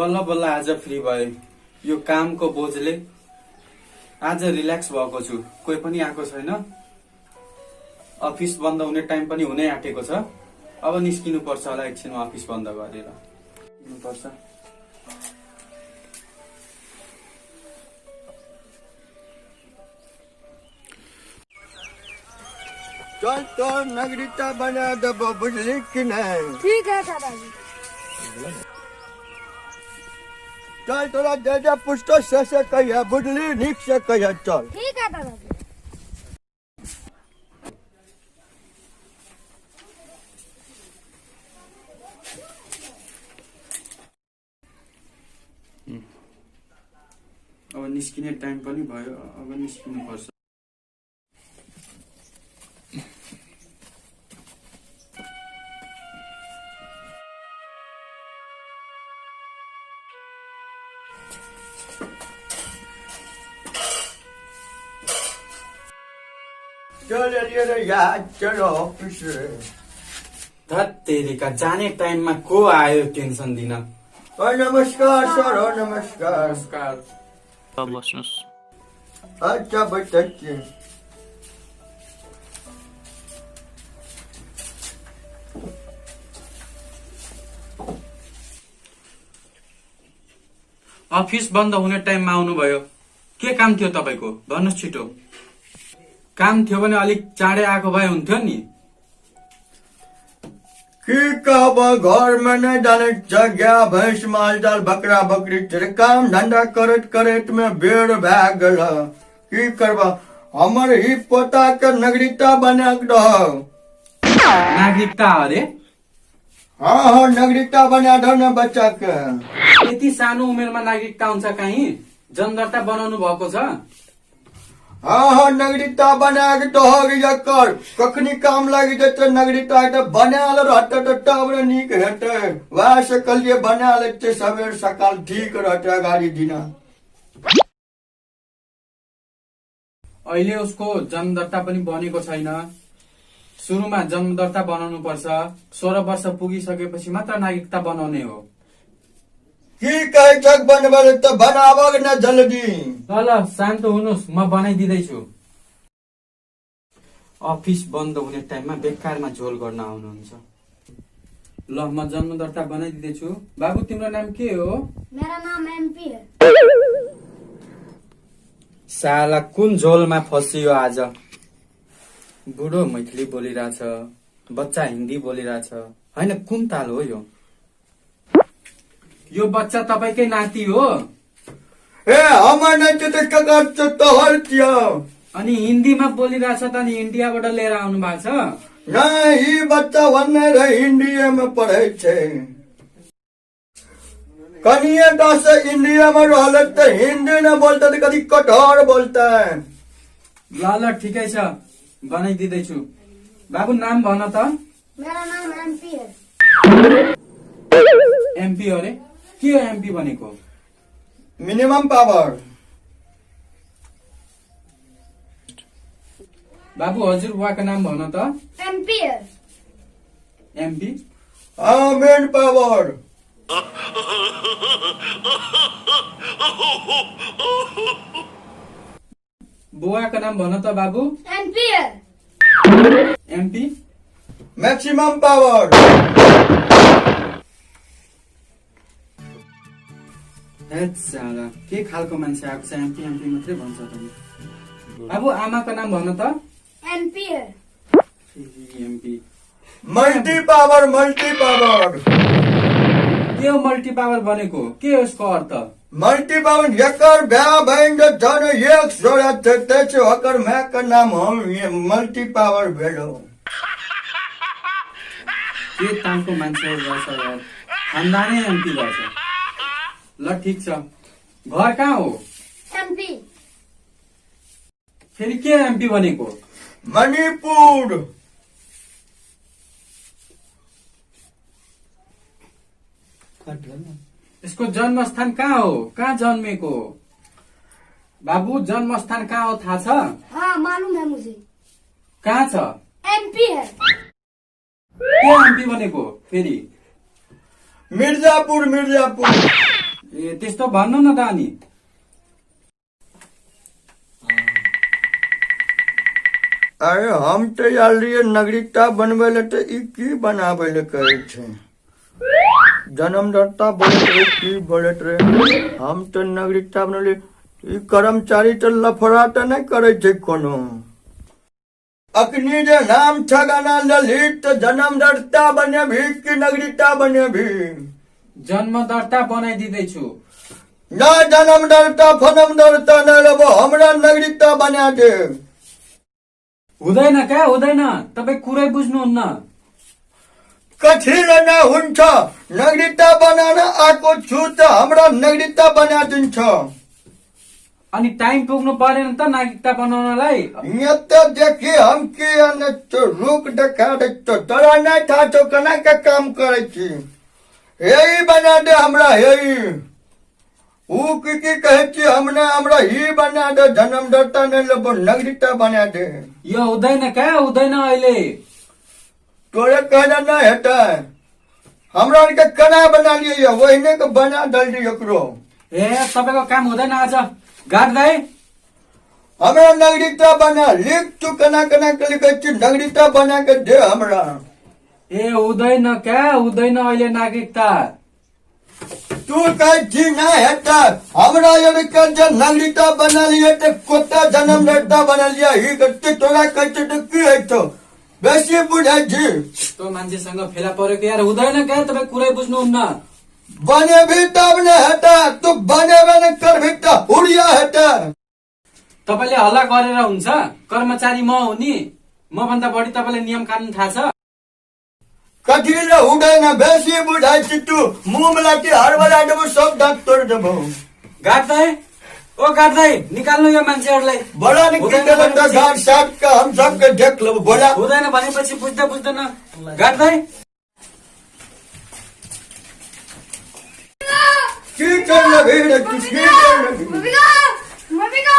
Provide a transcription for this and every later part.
बल्ल बल्ल आज फ्री भए। यो कामको बोझले आज रिल्याक्स भएको छु। कोही पनि आएको छैन। अफिस बन्द हुने टाइम पनि हुनै आँटेको छ। अब निस्किनु पर्छ होला एकछिनमा अफिस बन्द गरेर पर्छ। चल तो नागरिकता बना देबो, बुझली कि नहीं? ठीक है दादाजी। चल, तोरा जे जे पुछतो से से कहिए, बुझली? नीक से कहिए, चल। ठीक है दादाजी। अब निस्किने टाइम पनि भयो, अब निस्किनु पर्छ। चल एलियै रे यार, चल ऑफिस। धत्तेरिका, जाने टाइममा को आयो टेन्सन दिन। ओ नमस्कार सर, ओ नमस्कार। नमस्कार। बस्नुहोस्। अच्छा, बैठै छी। अफिस बन्द हुने टाइममा आउनुभयो, के काम थियो तपाईँको? भन्नुहोस् छिटो। काम थियो भने अलिक चाँडै आएको भए हुन्थ्यो नि। की कहब, घर में नहीं जाने छ, गाय भैंस माल जाल बकरा बकरी छै। काम धंधा करैत करैत में बेर भए गेल। की करब, हमर ही पोता के नागरिकता बना के दह। नागरिकता अरे? हाँ हाँ, नागरिकता बना दो न बच्चा के। यति सानो उमेरमा नागरिकता हुन्छ काहीँ? जनदर्ता बनाउनु भएको छ? हाँ हाँ, नागरिकता बना के दह एकर कखनी काम लागि जेतै। नागरिकता तऽ बनायल रहतै तऽ तब ने नीक हेतै। वएह से कहलियै बना लै छियै, सबेर सकाल ठीक रहतै अगाड़ी दिना। अहिले उसको जन्मदर्ता पनि बनेको छैन। सुरुमा जन्मदर्ता बनाउनु पर्छ। 16 वर्ष पुगिसकेपछि मात्र नागरिकता बनाउने हो। की कहै छक बनबै लए? तऽ बनाबक ने जल्दी। ल ल, शान्त हुनुहोस्, म बनाइदिँदैछु। अफिस बन्द हुने टाइममा बेकारमा झोल गर्न आउनुहुन्छ। ल, म जन्मदर्ता बनाइदिँदैछु। बाबु, तिम्रो नाम के हो? मेरा नाम एमपी है। साला, कुन झोलमा फसियो आज? बुढो मैथिली बोलिरहेछ, बच्चा हिन्दी बोलिरहेछ, होइन? कुन ताल हो यो? यो बच्चा तपाईँकै नाति हो? ए, हमर नहि छै तऽ ककर छै? तोहर छियौ। अनि हिन्दीमा बोलिरहेछ त अनि इन्डियाबाट लिएर आउनु भएको छ? नहि, ई बच्चा भन्ने रहे इंडिया में पढ़ै छै। कनिए टा से इंडिया में रहलै तऽ हिन्दी ने बोलतै तऽ कभी कटहर बोलतै। ल ल, ठिकै छ, बनाइदिँदैछु। बाबु, नाम भन त। मेरा नाम एमपी है। एमपी अरे? के हो एमपी भनेको? Minimum power. बाबु, हजुर बुवाको नाम भन त। एमपी है। एमपी? हाँ, मेन पावर। बुवाको नाम भन त बाबु। एमपी है। एमपी? Maximum power. हैट साला, के खालको मान्छे आएको छ? एमपी एमपी मात्रै भन्छ त नि। बाबु, आमाको नाम भन त। एमपी है। MP? Multi power, multi power. के हो मल्टी पावर भनेको? के हो यसको अर्थ? मल्टी पावर, एकर भाय बहिन जे जन एक जोड़ा छै, तै छै ओकर my के नाम हम मल्टी पावर भेलो। के तालको मान्छेहरू रहेछ यार, खानदानै एमपी रहेछ। ल ठिक छ, घर कहाँ हो? एमपी। फेरि के एमपी भनेको? मणिपुर। यसको जन्मस्थान कहाँ हो? कहाँ जन्मेको हो? बाबु, जन्मस्थान कहाँ हो थाहा छ? हाँ, मालूम है मुझे। कहाँ छ? एमपी है। के एमपी भनेको फेरि? मिर्जापुर, मिर्जापुर। ए त्यस्तो भन्नु न त अनि। अरे हम तऽ आयल रहियै नागरिकता बनबै लए, तऽ ई की बनाबै लए कहै छै? जन्मदाता बोलैत रहै, की बोलैत रहै? हम तऽ नागरिकता बनलियै। ई कर्मचारी तऽ लफड़ा तऽ नहि करै छै कोनो। अखनी जे नाम ठगाना ललित, तऽ जन्मदाता बनेबही कि नागरिकता बनेबही? जन्म दर्ता बनाइदिँदैछु। ना, जन्मदाता फनमदाता नहि लेबो, हमरा नागरिकता बना दे। हुँदैन क्या हुँदैन, तपाईँ कुरै बुझ्नुहुन्न। कथी ले नहि हुन्छ? नागरिकता बनान आएको छु त हमरा नागरिकता बना दिन्छ। अनि टाइम पुग्नु परेन त नागरिकता बनाउनलाई? यहाँ त देखी हम के आने छौ, रुक देखा दै छौ। तोरा नहि थाह छौ केना के काम करै छी। हे ई बना दे हमरा, हे ई ऊ की की कहै छी हम नहि, हमरा ई बना दे, जन्मदाता नहि लेबो, नागरिकता बना दे। यो हुँदैन क्या हुँदैन अहिले। तोरे कहना नहि हेतै। हमरा आरके केना बना लियै, ओहिने के बना देली एकरो। ए तपाईँको काम हुँदैन आज, गार्दै। हमरा नागरिकता बना, लिख तू केना केना के लिखै छी, नागरिकता बना के दे हमरा। ए हुँदैन क्या हुँदैन अहिले नागरिकता। तू कहै छी नहि हेतै, हमरा आरके जे नागरिकता बना लियै तऽ कोता जन्मदाता बना लियै ई कते तोरा कहै छै तऽ की होइ छौ? बेसी बुझै छी। यस्तो मान्छेसँग फेला परेको यार, हुँदैन क्या, तपाईँ कुरै बुझ्नुहुन्न। बनेबही तब ने हेतै, तू बनेबे नहि करबही तऽ हुरिया हेतै। तपाईँले हल्ला गरेर हुन्छ? कर्मचारी म हो नि, मभन्दा बढी तपाईँलाई नियम कानुन थाहा छ? कथी ले हुँदैन? बेसी बुझाइ छी तू, मुँह में लाठी हरबला देबो, सब दाँत तोड़ देबो। गार्ड दाइ, ओ गार्ड दाइ, निकाल्नु यो मान्छेहरूलाई। बोला ने की हुँदैन देबो तऽ भनेपछि गार्ड साहब के हम सबके देख लेबो, बोला। हुँदैन भनेपछि बुझ्दा बुझ्दैन गार्ड दाइ। की कर लेबही रे तू, की कर लेबही? मम्मी को, मम्मी को,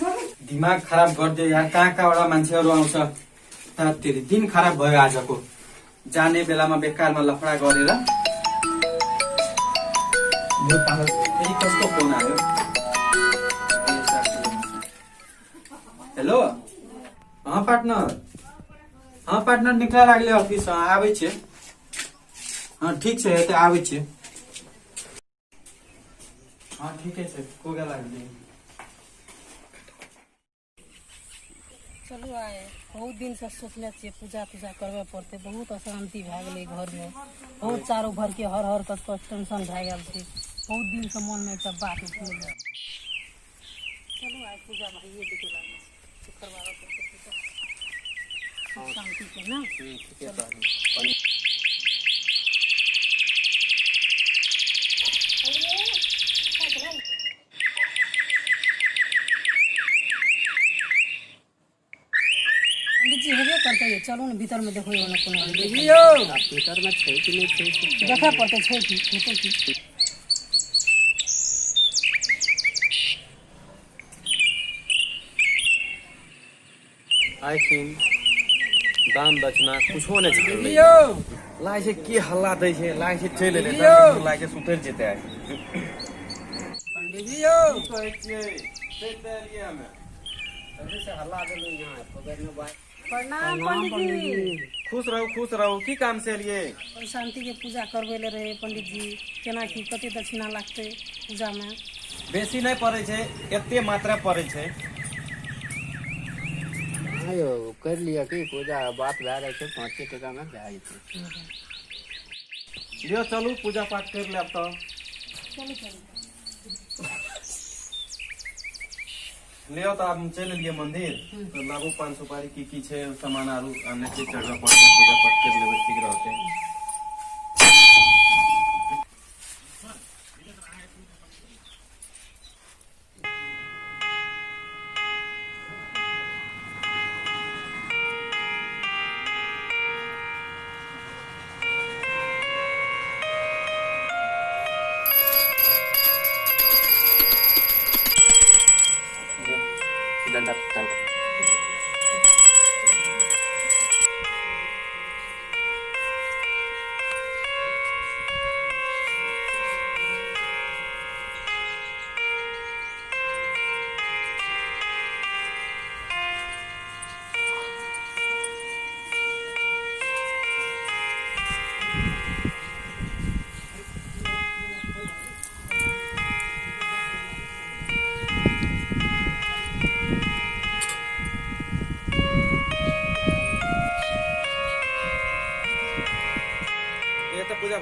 मम्मी। दिमाग खराब गरिदियो यार, कहाँ कहाँबाट मान्छेहरू आउँछ। तात्तेरी दिन खराब भयो आजको, जाने बेलामा बेकारमा लफडा गरेर। फेरि कस्तो फोन आयो? हेलो, हँ पार्टनर, हँ पार्टनर, निकला लागले ऑफिस, हँ आबै छियै, हँ ठीक छै, हेतै आबै छियै, हँ ठीके छै, कोगा लागले। चलू आइ बहुत दिनसँ सोचने छियै पूजा तूजा करबे पड़तै। बहुत अशान्ति भए गेलै घरमे, बहुत चारू भरके हर हर कऽ कऽ टेंशन भए गेल छै। बहुत दिनसँ मोनमे एकटा बात उठलै। चलू आइ पूजा भइए जेतै, लागै छै करबाबऽ पड़तै पूजा सुख शान्तिके ने। पंडित जी हेबे करतै, चलू ने भीतरमे देखबै ने कोनो। भीतरमे छै कि नहि छै से देखऽ पड़तै, छै कि हेतै की। आखिन दान दक्षिणा कुछो नहि छलै। लागै छै की हल्ला दै छै, लागै छै चलि एलै, लागै छै सुतरि जेतै आइ। पंडित जी यौ। कहै छियै चलि तऽ एलियै हमे। प्रणाम पंडित जी। खुश रहू, खुश रहू। की काम से एलियै? शान्ति के पूजा करबै ले रहे पंडित जी, केना की कते दक्षिणा लागतै पूजामे? बेसी नहि पड़ै छै, एते मात्रा पड़ै छै। हाँ यौ, करि लिअ की पूजा, बात भए जाइ छै, 5 टाकामे भए जेतै। लिअ चलू, पूजा पाठ करि लेब तऽ। चलू चलू। लिअ तऽ आब हम चलि एलियै मंदिर तऽ लाबू पान सुपारी, की की छै सामान आरू आनै छै, चढ़बऽ पड़तै, पूजा पाठ करि लेबै, ठीक रहतै। डंडा चालू करू।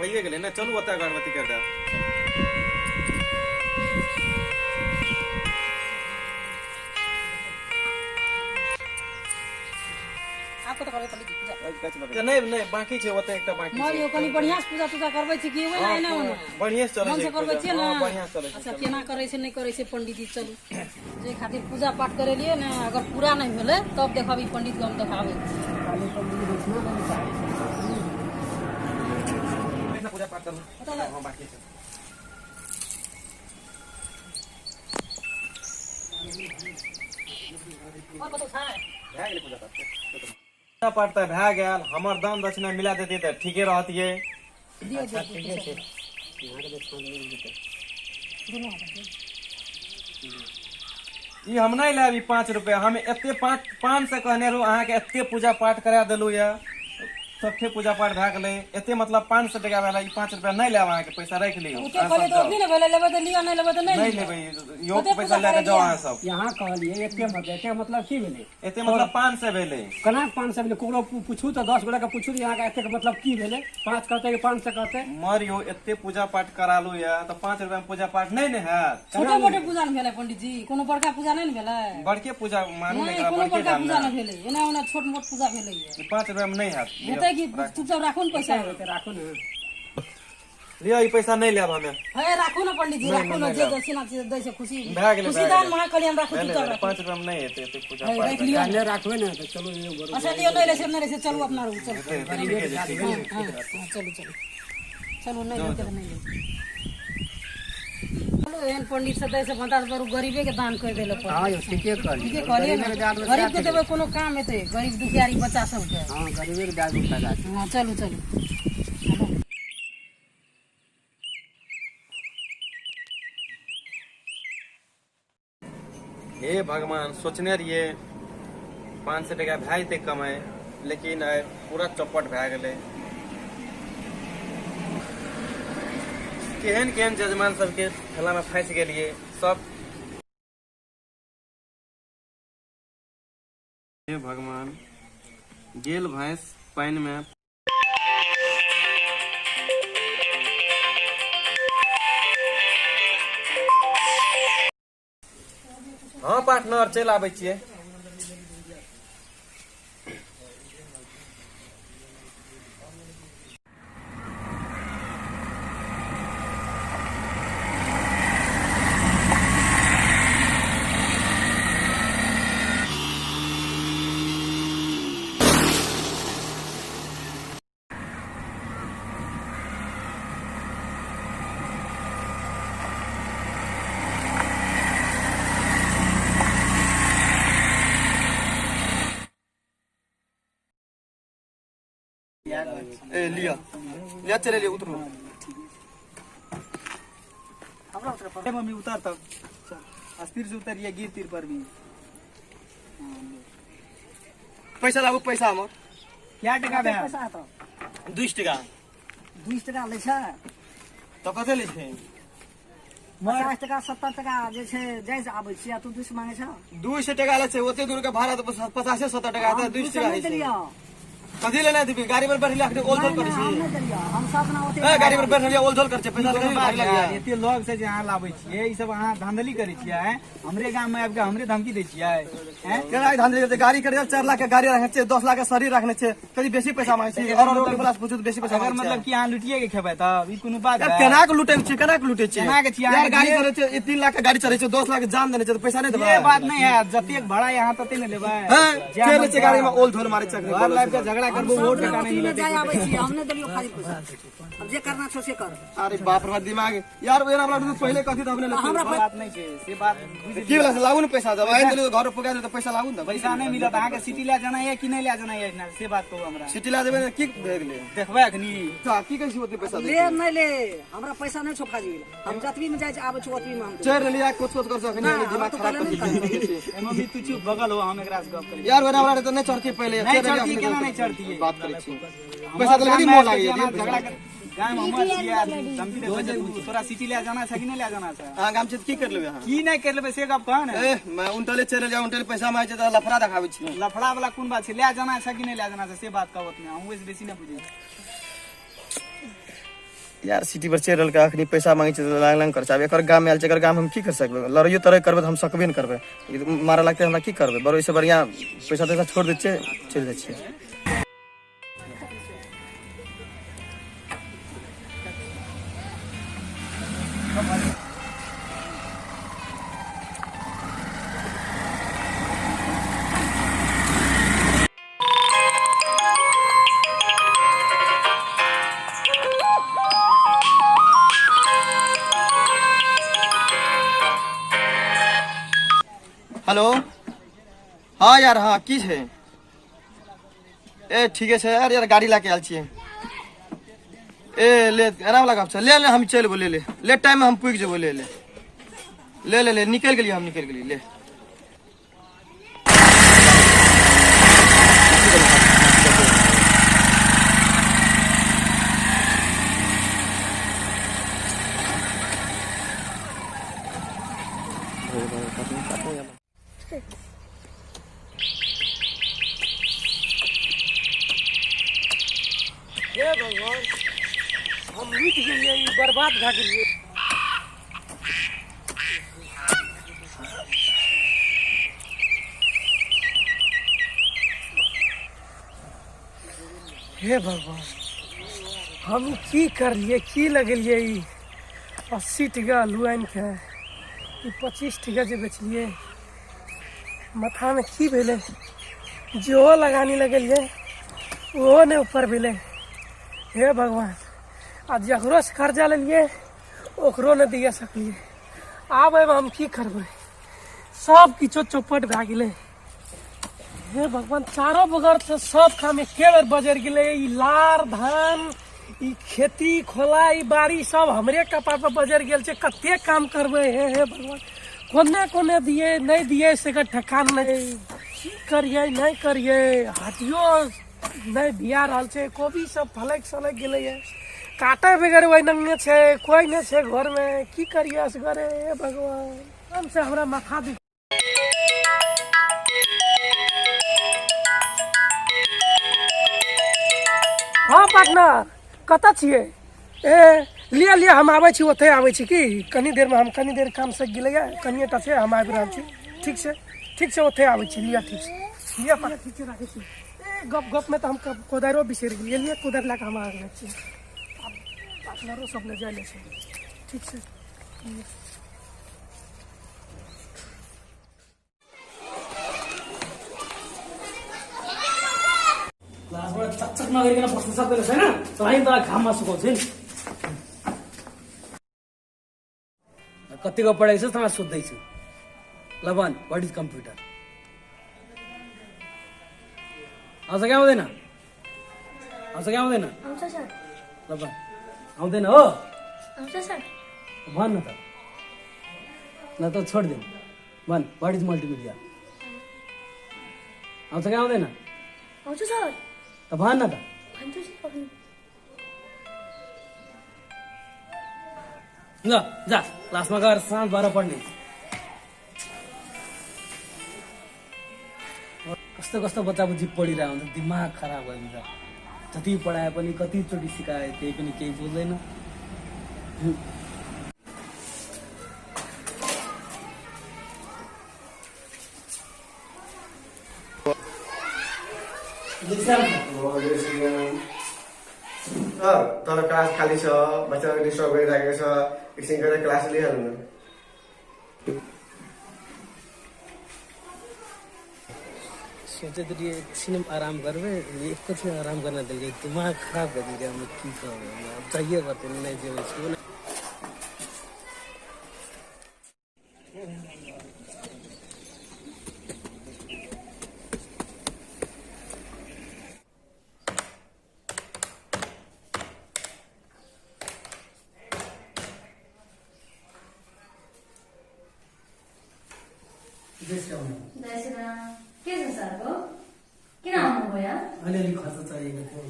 भइए गेलै ने, चलू ओतऽ अगरबत्ती कर देब। आब कतऽ करबै पंडित जी पूजा? नहि नहि, बाकी छै ओतऽ एकटा बाकी छै। मरियो, कनि बढ़िआँ से पूजा तूजा करबै छी कि ओहिना एना ओना? बढ़िएँ से चलै मन छै से करबै छियै ने? हँ, बढ़िआँ से चलै छै। अच्छा, केना करै छै नहि करै छै पंडित जी, चलू। जे खातिर पूजा पाठ करेलियै ने, अगर पूरा नहि भेलै तब देखब ई पंडित के हम देखाबै छी। पूजा पाठ करू। हँ, बाकी छै। और कतौ छै? भए गेलै पूजा पाठ। पूजा पाठ तऽ भए गेल, हमर दान दक्षिणा मिला देतियै तऽ ठीके रहतियै। दियौ दियौ। ठीके छै, अहाँके दक्षिणा मिल जेतै। दुनू हाथ दियौ। ई हम नहि लेब ई 5 रुपया। हम एते 5 500 कहने रहू अहाँके, एते पूजा पाठ करा देलहुँ यऽ, सबठे पूजा पाठ भए गेलै, एते मतलब 500 टका भेलै। ई 5 रुपया नहि लेब, अहाँके पैसा राखि लियौ। ओते अहाँ कहलियै सब तऽ जाउ। ओतनी ने भेलै, लेबै तऽ लिअ, नहि लेबै तऽ नहि नहि लिअ। लेबै इहो ओते पैसा पूजा लए कऽ जाउ करेलियै। अहाँ सब। यहाँ कहलियै एते मतलब, एते मतलब की भेलै? एते मतलब 500 भेलै। केना 500 भेलै? ककरो पूछू तऽ 10 गोटा के पूछू तऽ अहाँके एतेक मतलब की भेलै, 5 कहतै कि 500 कहतै? मरियो, एते पूजा पाठ करालू यऽ तऽ 5 रुपया में पूजा पाठ नहि ने हैत? छोटे मोटे पूजा ने भेलै पंडित जी, कोनो बड़का पूजा नहि ने भेलै। बड़के पूजा मानू ने। नहि एकरा कोनो बड़के बड़का दाम पूजा ने नहि भेलै, एना ओना छोट मोट पूजा भेलै। ई 5 रुपया में नहि हैत। हेतै कि? चुपचाप राखू ने पैसा। तऽ राखू ने। लिअ, ई पैसा नहि लेब हमे। हे, राखू ने पंडित जी, नहि, राखू ने। नहि जे लेब। दक्षिणा चीज दै छै खुशी भए गेलै, खुशी भए दान गेलै। महा कल्याण। राखू, भेलै, चुपचाप भेलै। राखू। 5 रुपया में नहि हेतै एते पूजा हे, पाठ। राखि लिअ। नहि राखबै ने तऽ चलू एगो गोरो। अच्छा लिअ, नहि लै छै, नहि लै छै, चलू अपना रहू, चलू। ठीके छै, ठीक हँ हँ हँ, चलू चलू चलू। नहि लेतै तऽ नहि लेतै, चलू। एहन पंडित से दै से भंडार बरू गरीबे के दान कर देले। हँ यौ, ठीके कहलियै। ठीके कहलियै ने? गरीबे के दान मे गरीब के देबै, कोनो काम हेतै? गरीब दुखियारी बच्चा सबके। हँ, गरीबे के दान मे फायदा छै। हँ, चलू चलू। हे भगवान, सोचने रहियै 500 टका भए जेतै कमाइ, लेकिन आइ पूरा चौपट भए गेलै। केहन केहन जजमान सबके ठेलामे फँसि गेलियै सब। हे भगवान, गेल भैंस पानिमे। हँ पार्टनर, चलि आबै छियै। ए लिअ लिअ, चले लिअ, उतरू। मम्मी, उतर तब, चल स्थिर से उतरिए, गिर तिर पर भी। पैसा लाबू, पैसा हमर। क्या टका भए? पैसा हेतौ? 200 टका। 200 टका लै छै? तऽ कते लै छै? 50 टका, 70 टका जे छै जाइ से आबै छियै, आ तू 200 मांगै छौ? 200 टका लै छै। ओते दूर के भाड़ा तऽ 50-70 टका हेतै, 200 टका नहि लै छै। देलियौ। कथी ले नहि देबही? गाड़ी पर बैठलियै, अखनी ओल झोल करै हम छी। नहि देलियौ, हम सब दिना ओते ए, गाड़ी पर बैठलियै, ओल झोल करै छै, पैसा लगे भारी लग गया। एते लग से जे अहाँ लाबै छियै, ई सब अहाँ धांधली करै छियै आँय? हमरे गाम में आबि के हमरे धमकी दै छियै आँय? केना धान दै? गाड़ी कर 4 लाख के गाड़ी रखने छै, 10 लाख के शरीर रखने छै, कभी बेसी पैसा मांगे छै और रोड वाला से पूछू तऽ बेसी पैसा अगर मांगे छै। मतलब कि अहाँ लुटिए के खेबै तब ई कोनो बात यार भेल? केना के लूटे छै, केना के लूटे छै? केना के छियै? यार, गाड़ी जे- चलै छै, ई 3 लाख के गाड़ी चलै छै, 10 लाख के जान देने छै तऽ पैसा नहि देबै? ये बात नहीं है, जतेक भाड़ा यहाँ तते ने लेबै। हैं, चलै छै गाड़ी में ओल झोल मारे छै। घर लाबि के झगड़ा करबो, वोट टका नहीं ओतनी में मिलतै। जाइ आबै छियै, हम नहि देलियौ खाली पैसा। अब जे करना छौ से कर। अरे बाप रे बाप, दिमाग यार, एना वाला तऽ पहिले कथी तऽ अपने लेते। हमरा बात नहीं छै से बात बुझि। की वाला से लाबू ने पैसा, जब आइन देलियै घर पुगा देलियै तऽ पैसा लाबू ने। पैसा नहीं मिलत अहाँके। सिटी लए जाना है कि नहीं लए जाना है, से बात कहू हमरा। सिटी ला देबै ने, की भए गेलै? देखबै अखनी। तऽ की कहै छी ओते पैसा ले नहि ले, हमरा पैसा नहि छौ फाजिल। हम जतबी में जाइ आबै छी ओतबी में हम देबै। चढ़ लेलियै, कुछ कुछ कर अखनी ना, दिमाग हमरा तो खराब पहिले कर नहि देलकै। एमे भी तू चुप बगल हो, हम एकरा से गप करी। यार, ओना वाला तऽ नहि चढ़ती पहिले। नहीं चढ़ि लेलियै, चढ़ती, अखनी केना नहीं चढ़ती? बात करै छी, पैसा तऽ लगे मोह लागैया। झगड़ा कर गाम हमर छियै आदमी धमकी देबै छै। तू तोरा सिटी लए जाना छै कि नहि लए जाना छै? अहाँ गाम छै तऽ की कर लेबै अहाँ? की नहि कर लेबै से गप कह ने। ए, मैं उनटले चलि जाउ, उनटले पैसा मांगे छै तऽ लफड़ा देखाबै छी। लफड़ा वाला कोन बात छै? लए जाना छै कि नहि लए जाना छै से बात कहबत ने। हम ओहिसँ बेसी नहि बुझै छी। यार सिटी पर चढ़ि रहलकै, अखनी पैसा मांगै छै तऽ लांग लांग करै छै। आब एकर गाममे आयल छै, एकर गाम हम की कर सकबै? लड़ैयो तड़ै करबै तऽ हम सकबे नहि करबै, ई मारऽ लगतै, हमरा की करबै? बड़ ओहिसँ बढ़िआँ पैसा तैसा छोड़ि दै छियै, चलि जाइ छियै। हेलो, हाँ यार, हाँ की छै? ए ठीके छै यार, यार गाड़ी लए के आयल छियै। ए ले, एना वाला गप छै, ले ले, हम चलि एबो, ले ले ले, टाइम में हम पुगि जेबो, ले ले ले ले ले, निकलि गेलियै हम, निकलि गेलियै, ले। हे भगवान, हम लुटि गेलियै, ई बर्बाद भए गेलियै। हे भगवान, हम ई की करलियै, की लगेलियै? ई 80 टका आलू आनि कऽ ई 25 टका जे बेचलियै, माथामे की भेलै? जेहो लगानी लगेलियै ओहो नहि ऊपर भेलै। हे भगवान, आ जकरोसँ कर्जा लेलियै ओकरो नहि दिअ सकलियै। आब एहिमे हम की करबै? सब किछो चौपट भए गेलै। हे भगवान, चारो बगर से सब काम एके बेर बजरि गेलै। ई लार धान, ई खेती खोला, ई बाड़ी सब हमरे कपार पर बजरि गेल छै। कते काम करबै? हे हे भगवान, कोने कोने दियै नहि दियै से ठेकान नहि। की करियै नहि करियै? हटियो नहि बिया रहल छै। कोबी सब फलकि सलकि गेलैए, काटै बगैर ओहि नंगे छै, कोइ नहि छै घरमे। की करियै असगरे? हे भगवान, से हमरा माथा दुख। हँ पार्टनर, कतऽ छियै? ए लिअ लिअ, हम आबै छी, ओतहि आबै छी। की कनी देरमे हम कनी देर काम सकि गेलैए, कनिए टा छै, हम आबि रहल छी। ठीक छै, ठीक छै, ओतहि आबै छी। लिअ, ठीक छै, लिअ पार्टनर, ठीक छै, राखै छी। ए गप गपमे तऽ हम कोदारिओ बिसरि गेलियै। लिअ, कोदारि लए कऽ हम आबि रहल छी। आब पार्टनरो सब लए जाइ लए छै। ठीक छै, लिअ। क्लासबाट चकचक नगरिकन बस्न सक्दैन छैन, तँलाई तँलाई घाममा सुकाउँछु नि। कतिको पढाइ छ तँलाई सोध्दैछु। ल भन्, what is computer? आउँछ कि आउँदैन? आउँछ कि आउँदैन? आउँछ सर। ल भन्, आउँदैन हो? आउँछ सर। भन् न त, न त छोडिदिउँ। भन्, what is multimedia? आउँछ कि आउँदैन? आउँछ सर। त भन् न त। भन्छु सर। ल जा, क्लासमा गएर साँझ भएर पढ्ने। कस्तो कस्तो बच्चा बुच्ची पढिरहेको हुन्छ, दिमाग खराब गरिदिन्छ। जति पढाए पनि, कतिचोटि सिकाए त्यही पनि केही बुझ्दैन। सर, तल क्लास खाली छ, बच्चाहरू डिस्टर्ब गरिरहेको छ, एकछिन गएर क्लास लिइहाल्नु न। सोचैत रहियै एकछिन आराम करबै, एको आराम गर्न देलकै, दिमाग खराब कर देलकै। हम की कहबै, आब जाइए पड़तै, नहि जेबै स्कूल। जय श्रीराम। के छ सरको? किन आउनुभयो यहाँ? अलिअलि खर्च चाहिएको थियो।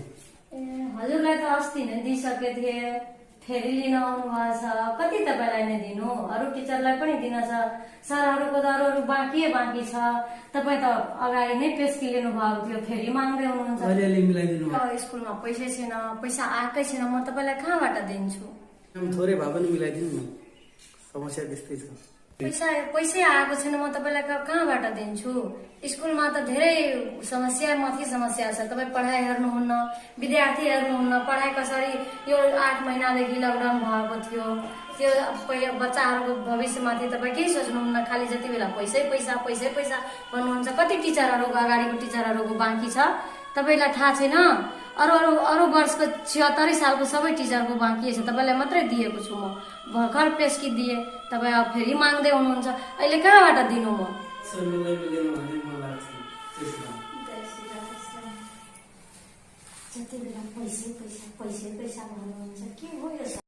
ए, हजुरलाई त अस्ति नै दिइसकेको थिएँ। फेरि लिन आउनु भएको छ। कति तपाईँलाई नै दिनु, अरू टिचरलाई पनि दिन छ। सरहरूको त अरू अरू बाँकी बाँकी छ। तपाईँ त अगाडि नै पेस्की लिनु भएको थियो, फेरि माग्दै हुनुहुन्छ। अलिअलि मिलाइदिनु। स्कुलमा पैसै छैन, पैसा आएकै छैन, म तपाईँलाई कहाँबाट दिन्छु? थोरै भए पनि मिलाइदिनु न, समस्या त्यस्तै छ। पैसा पैसै आएको छैन, म तपाईँलाई कहाँबाट दिन्छु? स्कुलमा त धेरै समस्या माथि समस्या छ। तपाईँ पढाइ हेर्नुहुन्न, विद्यार्थी हेर्नुहुन्न, पढाइ कसरी यो 8 महिनादेखि लकडाउन भएको थियो, त्यो बच्चाहरूको भविष्यमाथि तपाईँ केही सोच्नुहुन्न। खालि जति बेला पैसै पैसा पैसै पैसा भन्नुहुन्छ। कति टिचरहरूको अगाडिको टिचरहरूको बाँकी छ तपाईँलाई थाहा छैन? अरू अरू अरू वर्षको 76 सालको सबै टिचरको बाँकी छ, तपाईँलाई मात्रै दिएको छु म। भर्खर पेस्की दिएँ, तपाईँ अब फेरि माग्दै हुनुहुन्छ। अहिले कहाँबाट दिनु म? जति बेला पैसै पैसा पैसै पैसा भन्नुहुन्छ, के हो यो?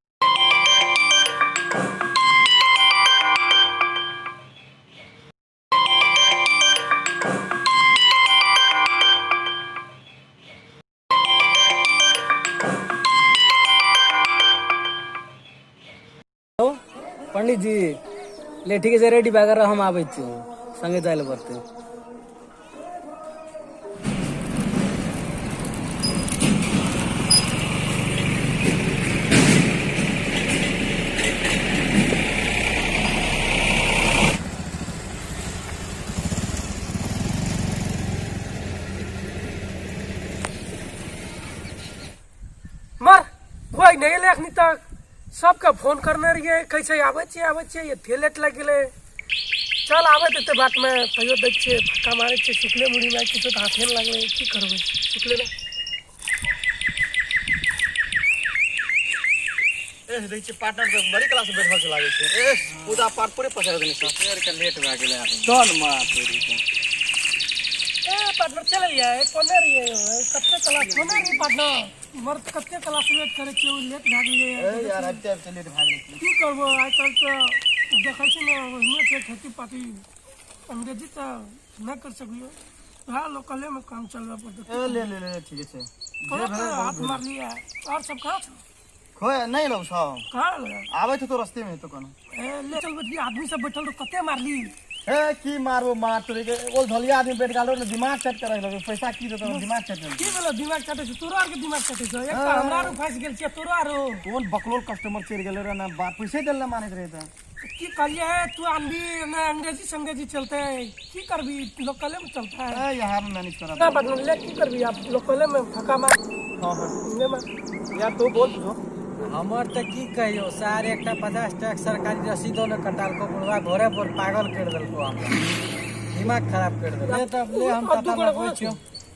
पंडित जी ले ठीक छै, रेडी भए कऽ हम आबै छी, संगे जाय लए पड़तै। मर कोई नहीं एलै अखनी तक। सबके फोन करने रहियै, कैसे आबै छियै आबै छियै, एते लेट लागि गेलै। चल आबैत हेतै बाटमे, तैयो दै छियै, फक्का मारै छियै। सुखले मुढ़ीमे किछो तऽ हाथे नहि लागलै, की करबै सुखले ने। ए देखै छियै पार्टनर सब बड़ी क्लास में बैठल छै लागै छै। ए पूजा पाठ पूरे पसारि देने छै। लेट भए गेलै। चल माँ तोरी के। ए पार्टनर चलैया, कोने रहियै? कते क्लास कोने रहियै पार्टनर? मर्द कते क्लास वेट करै छियै, ओ लेट भए गेलियै। ए यार आबिते आबिते लेट भए गेलै। की करबो, आइ काल्हि तऽ देखै छी ने, ओहिने छै खेती पाती, अंग्रेजी तऽ नहि कर सकलियै, वएह लोकलेमे काम चलबऽ पड़तै। ए ले ले ले ठीक छै। कहाँ हाथ मारलियै? और सब कहाँ छौ? खोइ नहि एलौ सब। कहाँ एलै? आबै छै तो रस्ते में तो कोनो। ए ले चल बैठली, आदमी सब बैठल रहो, कते मारली? ए की मारबो मार तोरी के, ओ झलिया आदमी बैठ गेल ने, दिमाग चट के रख लेलको, पैसा की देतौ, दिमाग चट के। की भेलो दिमाग चाटै छै? तोरो आरके दिमाग चाटै छौ? एक तऽ हमरा आरो फँसि गेल छियै, तोरो आरो। कोन बकलोल कस्टमर चढ़ि गेलै रे, ना बाप पैसे देल ना मानैत रहे तऽ। की कहलियै हे, तू आनबी ने अंग्रेजी संग्रेजी चलते, की करबी लोकले में चलता है। ए यहाँ में मैनेज करब ना बदल ले, की करबी आप लोकले में फका मार। हां हां ले मार यार तू बोल तुझो। हमर तऽ की कहियो सार, एकटा 50 टाका सरकारी रसीदो ने कटालको, बुढ़वा घरे पर पागल कर देलको, हमरा दिमाग खराब कर देलको। ले तब ले, हम पता लगबै छियो,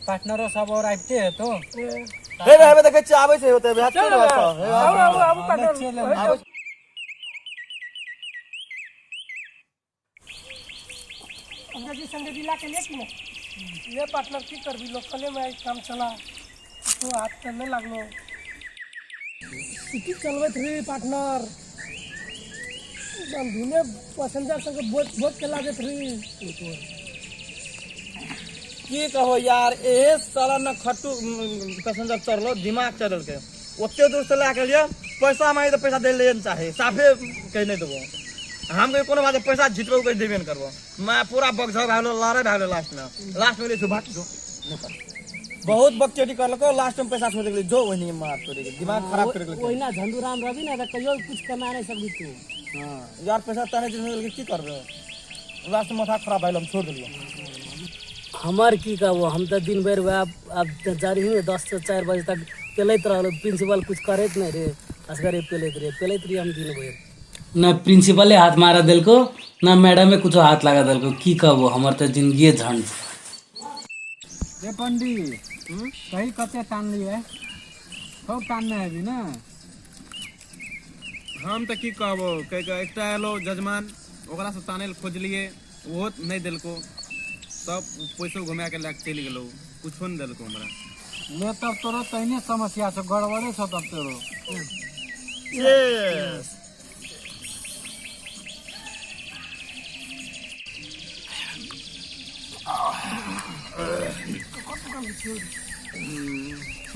पार्टनरो सब और आबिते हेतो। हे रे हेबे देखै छियै आबै छै होतै बिहार चल आउ आउ आउ पार्टनर। अंग्रेजी संग्रेजी ला के ले कि नहीं ये पार्टनर? की करबी लोकले में काम चला, तो हाथ तऽ नहि लागलो। सिटी चलबैत रही पार्टनर, एकदम धुने पैसेंजर सबके बोझ बोझ के लागैत रही। की कहो यार, एहे साला न खट्टू पैसेंजर चढ़लो, दिमाग चढ़ल के ओते दूर से लए के लिए पैसा मांगे तऽ पैसा दै ले ने चाहे, साफे कहि नहि देबो हम कहि कोनो बात, पैसा झिटबो कहि देबे ने करबो। मैं पूरा बकझक भए गेलो, लड़ाइ भए गेलो लास्ट में। लास्ट में जो भाग जो बहुत बकचोदी करलको, लास्ट में पैसा छोड़ गेलै जो ओहिनी मार तोरी के दिमाग खराब कर गेलै। ओहिना झंडू राम रवि ने तऽ कहियो कुछ कमा नहि सकबी तू। यार पैसा तने जे की करबै, लास्ट में माथा खराब भए गेल, हम छोड़ देलियै। हमर की कहबो, हम तऽ दिन भरि वएह आब जा रही 10 से 4 बजे तक पेलैत रहल। प्रिंसिपल कुछ करैत नहि रे, असगरे पेलैत रहे पेलैत रहियै हम दिन भरि। न प्रिंसिपले हाथ मारा देलको, न मैडमे कुछो हाथ लगा देलको। की कहबो, हमर तऽ जिंदगिए झंड। रे पंडी कही कते तानलियै? खूब तानने हेबी ने? हम तऽ की कहबो, कहि के एकटा एलो जजमान, ओकरा से ताने लए खोजलियै, ओहो नहि देलको, सब पैसो घुमा के लए के चलि गेलो, कुछो नहि देलको हमरा। ले तब तोरो तहिने समस्या छौ, गड़बड़े छौ तब तोरो।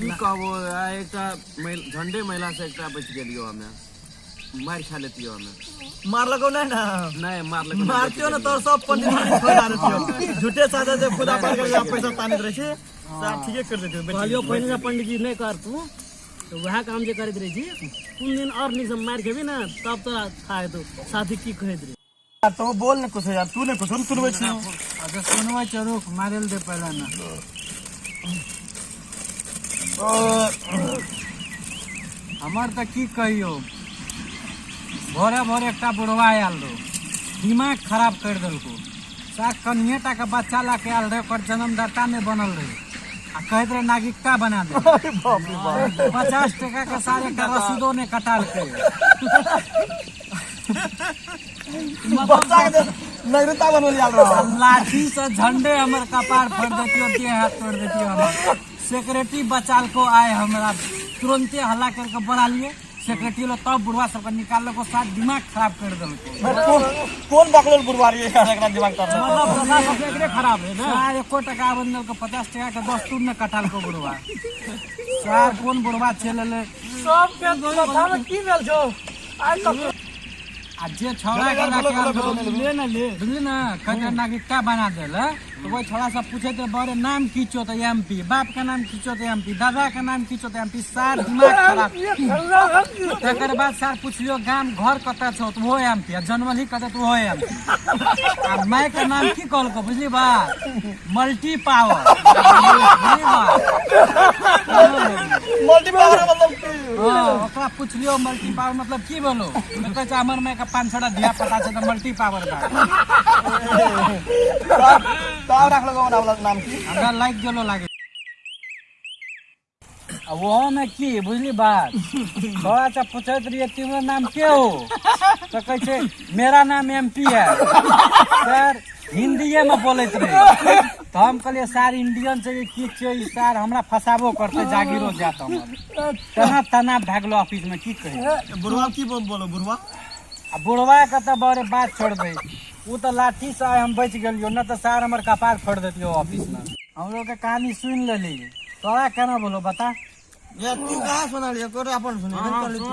की कहबो आ एकटा झंडे महिला से एकटा बचि गेलियो हमे मारि खा लेतियो हमे। मारलको नहीं ना? नहीं मारलको। मारतियो ना तोर सब पंडित खोदा देतियो। झूठे साझा जे खुदा पर के पैसा तानित रहे छै, सब ठीके कर देतियो। कहलियो पहिने जे पंडित जी नहीं कर तू तो वएह काम जे करैत रहे छी, कोन दिन और नीक से मारि खेबी ना तब तोरा था हेतौ साथी की कहैत रहे। तो बोल ने कुछ यार, तू ने कुछ हम सुनबै छी। अच्छा सुनबै छौ, रुक मारेल दे पहले ना। हमर तऽ की कहियो, भोरे भोरे एकटा बुढ़वा आयल रहो, दिमाग खराब कर देलको। सार कनिए टा के बच्चा ला के आयल रहे, ओकर जन्मदाता नहि बनल रहे आ कहैत रहे नागरिकता बना दे। 50 टका के सार एकटा रसीदो नहि कटालकै। बच्चा के नागरिकता बनल आयल रहो। लाठी से झंडे हमर कपार फोड़ देतियो, देह हाथ तोड़ देतियो। हमर सेक्रेटरी बचालको आए, हमरा तुरंते हल्ला करके बोला लिए सेक्रेटरी लो, तब बुढ़वा सबके निकालको। साथ दिमाग खराब कर देलको। कोन बकलोल बुढ़वा रे एकरा दिमाग तर मतलब दशा सब एकरे खराब है ना। सार एको टका आबन देलको, 50 टका के दस्तूर ने कटालको बुढ़वा। सार कोन बुढ़वा चल एलै सबके माथा में की भेल छौ आइ तक? आ जे छौड़ा के लाके आयल रहो, ले ना ले बुझली ना, कहै नागरिकता बना देल तो वही छौड़ा सब पूछैत रहे बड़े नाम की छौ तो एम पी, बाप के नाम की छौ तो एम पी, दादा के नाम की छौ तो एम पी। सार दिमाग खराब। तकर बाद सार पुछलियो गाम घर कतऽ छौ तो ओहो एम पी, आ जन्मल ही कतऽ तो ओहो एम पी। आ माय के नाम की कहलको बुझली बा? Multi power. बुझली बा? मल्टी पावर मतलब की? हाँ, ओकरा पुछलियो मल्टी पावर मतलब की बोलो, तो कहै छै हमर माय के 5-6 टा धिया पुता छै तऽ मल्टी पावर बा। तब राखलको वाला नाम की? हमरा लागि गेलो लागे। आ ओहो में की बुझली बात, थोड़ा सा पूछैत रहिए तिम्रो नाम के हो तो कहै छै मेरा नाम एम पी है। सर हिंदीए में बोलैत रहे तो हम कहलिए सर इंडियन छै की छै ई, सर हमरा फसाबो करते जागीरो जात हमर। तना तना भए गेलो ऑफिस में की कही। बुढ़वा की बोलो बुढ़वा? आ बुढ़वा के तऽ बड़े बात छोड़ दे, उ तऽ लाठी से आइ हम बचि गेलियो, न तऽ सर हमर कपार फोड़ देतियो ऑफिस में। हमरो के कहानी सुनि लेली, तोरा केना बोलो बता? यार तू कहाँ सुना लिया, तोरे अपन सुनी कर ली तू।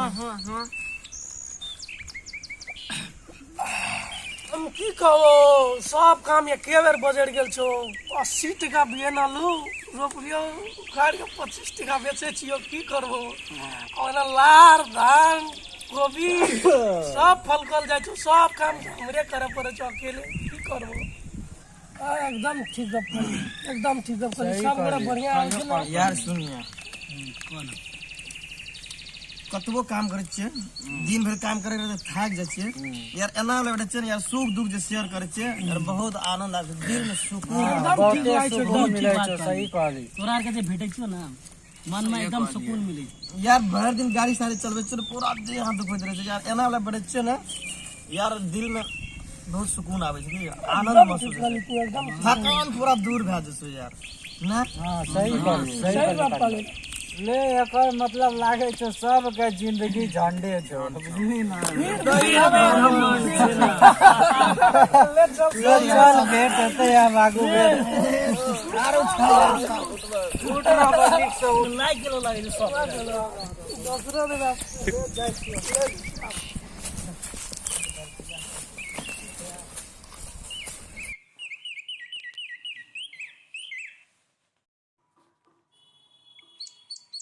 हम की कहो, सब काम एके बेर बजड़ गेल छौ। 80 टका बियन आलू रोपलियो, उखाड़ के 25 टका बेचे छियो, की करबो। ओना लार धान गोभी सब फलकल जाइ छौ, सब काम हमरे करे पड़े छौ अकेले, की करबो। एकदम ठीक गप करी, एकदम ठीक गप करी, सब बड़ा बढ़िया आयल छै ने। यार सुनिया, कतबो काम करै छियै, दिन भरि काम करै तऽ थाकि जाइ छियै यार, एना लगै छै ने यार सुख दुख जे शेयर करै छियै यार, बहुत आनंद आबै छै, दिल में सुकून। एकदम ठीक बहुते लागै छै, सुकून एकदम मिलै ठीक छौ। बात। सही कहली। तोरा आरके जे भेटै छौ ना मन में एकदम सुकून मिलै छै। यार भरि दिन गाड़ी साड़ी चलबै छियै ने, पूरा देह हाथ दुखैत रहै छै यार, एना वाला बैठै छियै ने यार, दिल में बहुत सुकून आबै छै, की आनंद महसूस होइ छै, एकदम थकान पूरा दूर भए जाइ छै यार ने। हाँ सही कहली, सही सही बात कहली। कहली। ले एकर मतलब लागै छौ सबके जिंदगी झंडे छौ, बुझली ना। ले चल, ले चल भेंट हेतै आब आगू भेंट। उठ ना बड़ नीक से उठ। लागि गेलो लागै छै सब। दोसरो दिन आब जाइ छियै।